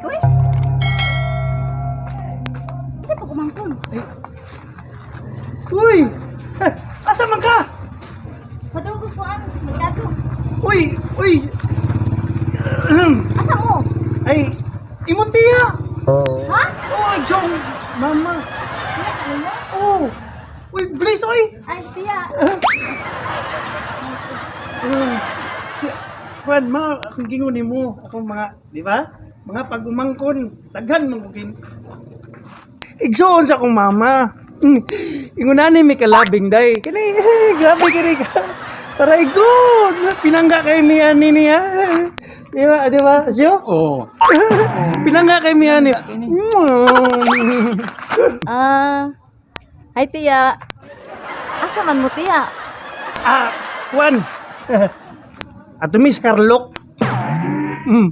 Uy! Kasi pag umangkon. Uy! Asa man ka? Padugos ko ang merkado. Uy! Uy! Asa mo? Ay, imong tiya! Ha? Oh, Jong! Mama! Siya, ano mo? Oh! Uy, please, oy! Ay, siya. Juan, ma, akong gingon nimo, akong mga, di ba? Mga pag-umangkon, daghan man ko kin. Igsoon sa akong mama. Ingon ni may kalabing day. Kani, grabe kani ka. Para igon, pinangga kay miya ni niya. Di ba, di ba? Siyo? Oo. Pinangga kay miya ni. Ah, hi, tiya. Asa man mo, tiya? Ah, Juan. Ato mi Scarlock.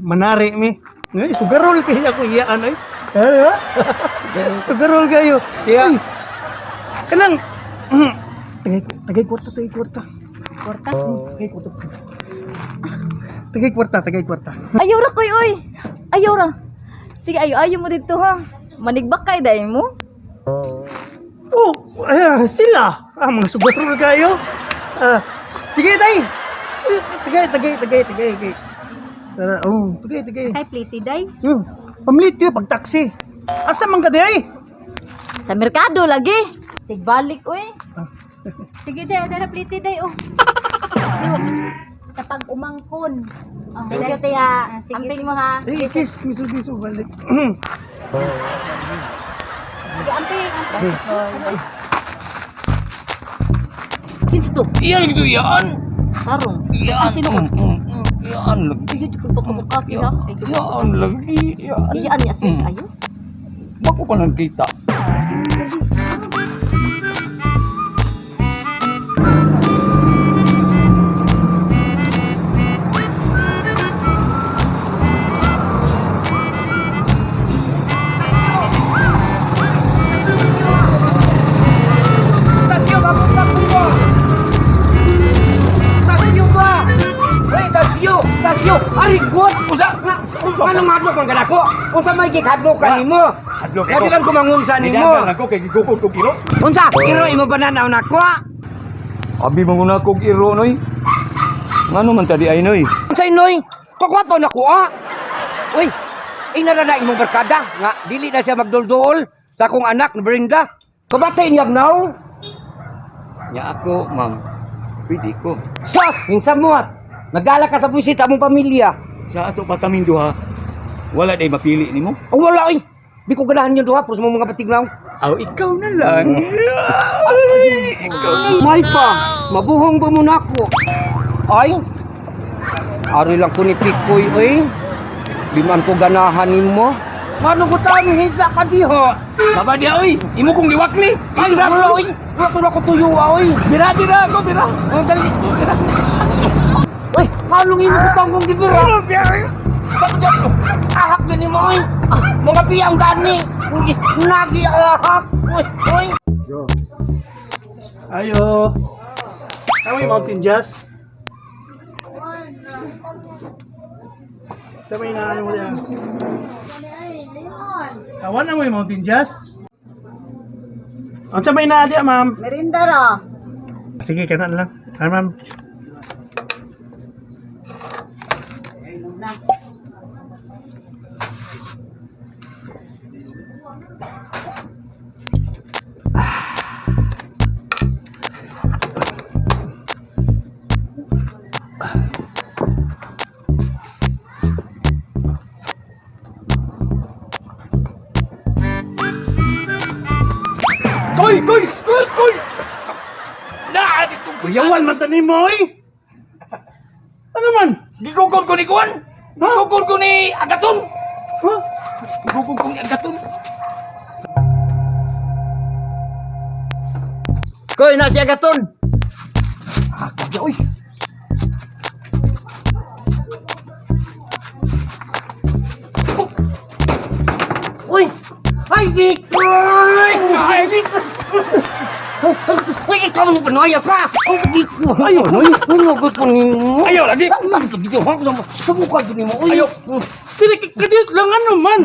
Manari mi. Ngay sugarol kay ako iyaan ay. Eh, di ba? Sugarol kayo. Tiya. Uy, kanang tagay tagay kwarta, tagay kwarta. Kwarta? Tagay kwarta. Tagay kwarta, tagay kwarta. Ayaw ra, koy, oy. Ayaw ra. Sige, ayo, ayo mo dito, ha? Manigbak kay dahil mo? Oh, sila. Ah, mga sugarol kayo. Ah, sige tay. Uy, tagay, tagay, tagay, tagay, tagay. Tara, oh, tagay, tagay. Kay pliti, day. Pamlit yun pag taxi. Asa man ka di ay? Sa merkado lagi. Sigbalik, oy. Ah. Sige, day. Dara, pliti, day, oh. Sa pag-umangkon. Thank you, tiya. Ah, sige, Amping mo, ha? Eh, kiss, miso miso balik. Sige, amping, amping. Kinsa to? Iyan lagi to, iyaan. Tarong. Iyaan. Ah, sino ko? Iyaan lagi. Iyo, di ko pa kumukha, ha? Iyaan lagi. Iyaan. Iyaan niya, sweet, ayo. Bako pa nang kita. Tasyo ba? Punta ko! Tasyo ba? Hey, tasyo! Tasyo! Arigot! Usa! Nga, anong hadlok man kanako? Unsa may gikadlok ka nimo? Hadlok Lagi ako. lang kumangunsa nimo. Nidagan ako kay gigukod kog iro. Unsa? Iro imo bananaw nako? Abi manguna kog iro noy. Ngano man tadi ay noy? Unsa inoy? Kukuha pa nako ah. Uy, ingna na imong barkada nga dili na siya magdulduol sa akong anak na Brenda. Kabatay niyag now. Nya ako, ma'am. Pwede ko. Sos, ning samuat. Nagdala ka sa buwisit among pamilya. Sa ato pa kaming duha. Wala day mapili nimo. Ang wala oy. Di ko ganahan yung duha, pros mo mga batignaw. Aw, ikaw na lang. Ay, ikaw na lang. May pa, mabuhong pa muna ako. Ay, ari lang ko ni Pikoy, oy. Di man ko ganahan nimo. Mano ko tang higla ka diha. Baba dia oy, imo kong giwakli. Ay, wala oy. Wala ko na ko tuyo, oy. Bira bira ako bira. Ang dali. Uy, anong imo ko tang kong gibira? Sa ahak gani mo, oy. Mga piyang gani. Uy, nagi ahak. Uy, uy. Yo. Ayo. Tama yung Mountain Jazz. Sa may inaano mo yan. Awan na mo yung Mountain Jazz. Ang sa may inaadi, ma'am. Merinda ra. Sige, kanan lang. Ah, ma'am. Koy, koy, koy, koy. Naa dito. Kuyawan man sa nimo, oy. Ano man? Gigukod ko ni Kuan. Gigukod ko ni Agaton. Ha? Gigukod ko ni Agaton. Koy, na si Agaton. Ah, kaya, oy. Uy! Ay, Vic! Ay, Vic! Uy, Ikaw ni Panoy ka. Ang di ko. Ayaw, noy. Ano ko nimo? Ayaw lagi. Saan ka dito? Sa mukha jud nimo. Uy. Ayaw. Dili kadiyot lang ano man.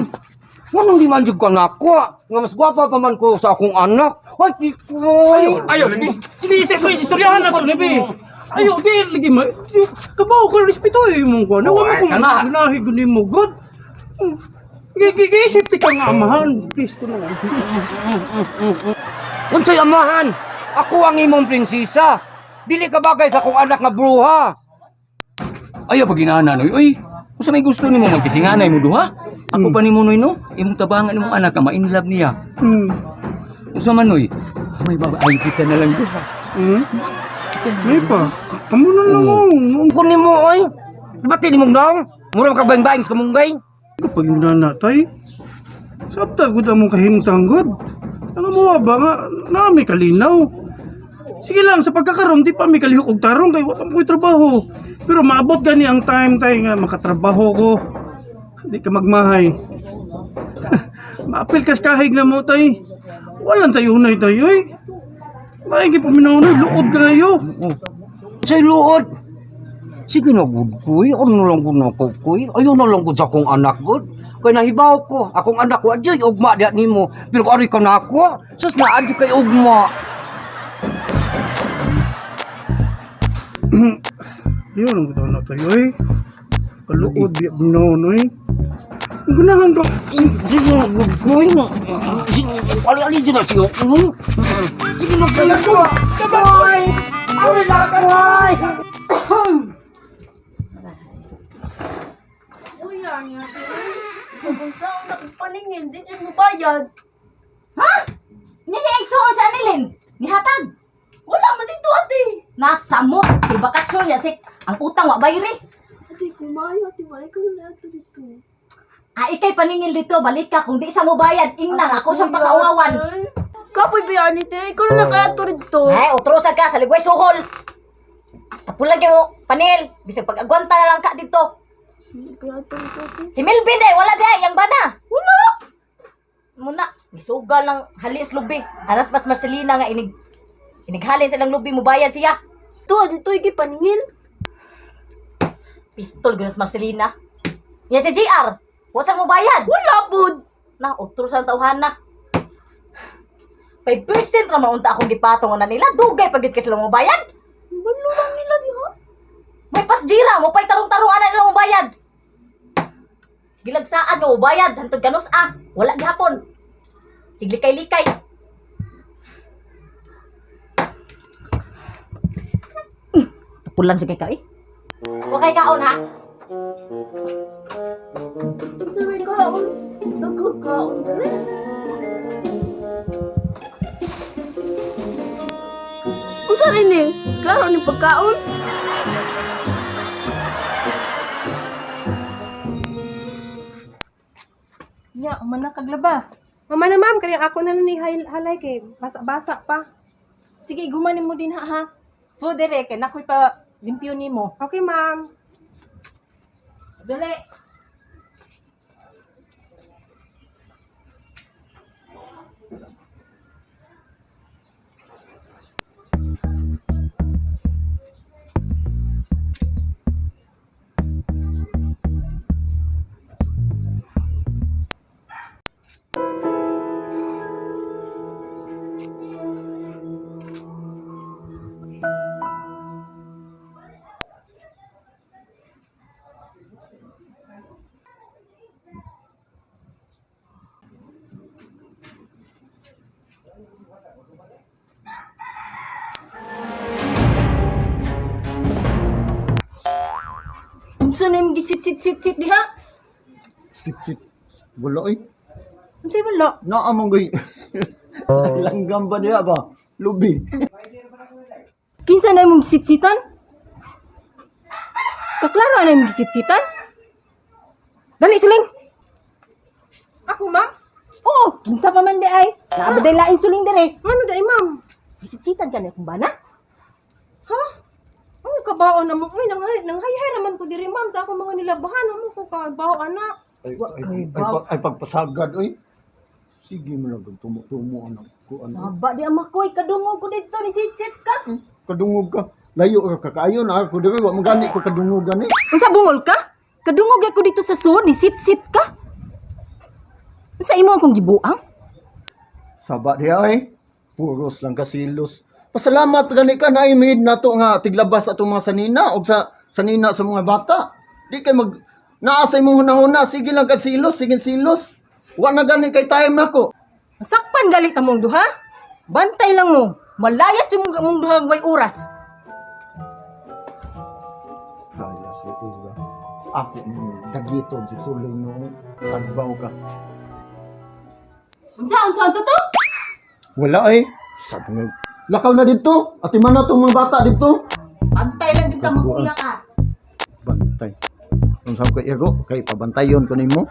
Nganong di man jud ka nako? Nga mas gwapa pa man ko sa akong anak. Ay, di ko. Ayaw, ayaw lagi. Sige, isa ko istoryahan na to, labi. Ayaw, di lagi ma. Kabaw ko respeto ay mong ko. Nawa mo Oh, ay, kung kalma. ganahi guni mo god. Gigisip ti ka nga amahan. Please ko na lang. Unsay amahan? Ako ang imong prinsesa. Dili ka bagay sa akong anak nga bruha. Ayaw pag ginana noy. Uy, kung sa may gusto nimo magkisinganay mo duha. Ako pa nimo noy no. Imong tabangan imong anak ka ma-inlove niya. Unsa man noy? May babae kita na lang duha. May pa. Amo na lang Oo. oh. Kung nimo oy. Bati nimong naong. Mura ka baing-baing sa kamunggay. Kapag yung nanatay, sabta gud among kahimtang gud. Ang amuha ba nga, nami kalinaw. Sige lang, sa pagkakaroon, di pa mi kalihok og tarong kay wa pa ko'y trabaho. Pero maabot gani ang time tay nga makatrabaho ko. Di ka magmahay. Maapil kas kahig na mo tay. Walang tayo unay tayo eh. Maigi paminaw na, luod kayo. Sa luod. Sige na gud kuy, ano lang gud nako kuy. Ayaw na lang gud sa akong anak gud. Kay nahibaw ko, akong anak ko adyoy ugma diha nimo. Pero kung ari ka nako, sus na adyo kay ugma. Yun ang gano'n na tayo eh. Kaluod, di no, no eh. Ang ganahan ka. Sige na gud kuy. Sige, ali-ali dyan na siya kuy. Sige na kuy. Kuy! Ari na kuy! Uy, yan nga. Kung saan na kong paningin, di dyan mo bayad. Ha? Niya igsuon sa anilin. Nihatag. Wala man dito, ate. Nasamot si bakasyon niya si ang utang wa bayri. Ate, kumayo, ate, ba? Ikaw na ato dito. Ah, ikay paningil dito, balik ka kung di siya mo bayad, ingna ako siyang pakauwawan. Kapoy ba yan, ate? Ikaw na kaya ato dito. Ay, utrosa ka sa ligway suhol. Kapulan kay mo, paningil, bisag pag-agwanta na lang ka dito. Hindi ko ato dito, ate. Si Melvin eh, wala di ay, yang bana. Wala. Muna, gisugal ng halin sa lubi. Alas pas Marcelina nga inig inighalin sa ilang lubi, mubayad siya. Ito, dito, ikay paningil. Pistol gunas Marcelina. Yan si GR. Wa mo bayad. Wala po. Na, utro sa tawhan na. 5% ra man unta akong gipatong na nila. Dugay pag gyud kay sila mo bayad. Balo lang nila diha. May pasjira, mo pa'y tarong-tarong ana nila mo bayad. Sige lagsaan nga mo bayad, hantod ganos ah. Wala gihapon. Sige likay-likay. Tupulan sige ka eh. Wa kay kaon ha. Sa may kaon. Nagkakaon dali. Unsa rin eh? Klaro ni pagkaon? Nya, umana kaglaba. Mama na ma'am, kaya ako na lang ni halay kay basa-basa pa. Sige, gumanin mo din ha ha. So dire kay nakoy pa limpyo nimo. Okay ma'am. Dali. Unsa na yung gisit-sit-sit-sit diha? Sit-sit. Wala eh. Unsay wala? Naamang gay. Langgam ba niya ba? Lubi. Kinsa na imong gisitsitan? Kaklaro na imong gisitsitan? Dali siling. Ako ma'am? Oo, kinsa pa man di ay. Naa ba day laing suling dire? Ano day ma'am? Gisitsitan ka na akong bana? Ha? Ano ka baon na mo? Uy, nang nang hay raman ko diri ma'am sa akong mga nilabahan. Ano ko ka bao anak? Ay, ay, ay, ay, ay, pagpasagad oy. Sige mo lang tumo-tumo anak. Kabuan. Saba di ama ko, kadungog ko dito ni sit-sit ka. Kadungog ka. Layo ka kakaayo na ako diri wa magani ko kadungog gani. Unsa bungol ka? Kadungog ako dito sa sud ni sit-sit ka. Unsa imo akong gibuang? Saba diha ay. Puros lang kasilos. Pasalamat gani ka na imid nato nga tiglabas atong mga sanina og sa sanina sa mga bata. Di kay mag naa sa imong hunahuna, sige lang kasilos, sige silos. Wa na gani kay time nako. Masakpan galit among duha. Bantay lang mo. Malayas yung among duha way oras. Kaya si oras. Ako dagiton si Suling no tagbaw ka. Unsa unsa to to? Wala ay. Sabi nga, lakaw na dito. Ati man na tong mga bata dito. Bantay lang dito makuya ka. Bantay. Kung saan ko igo, kay pabantayon ko nimo.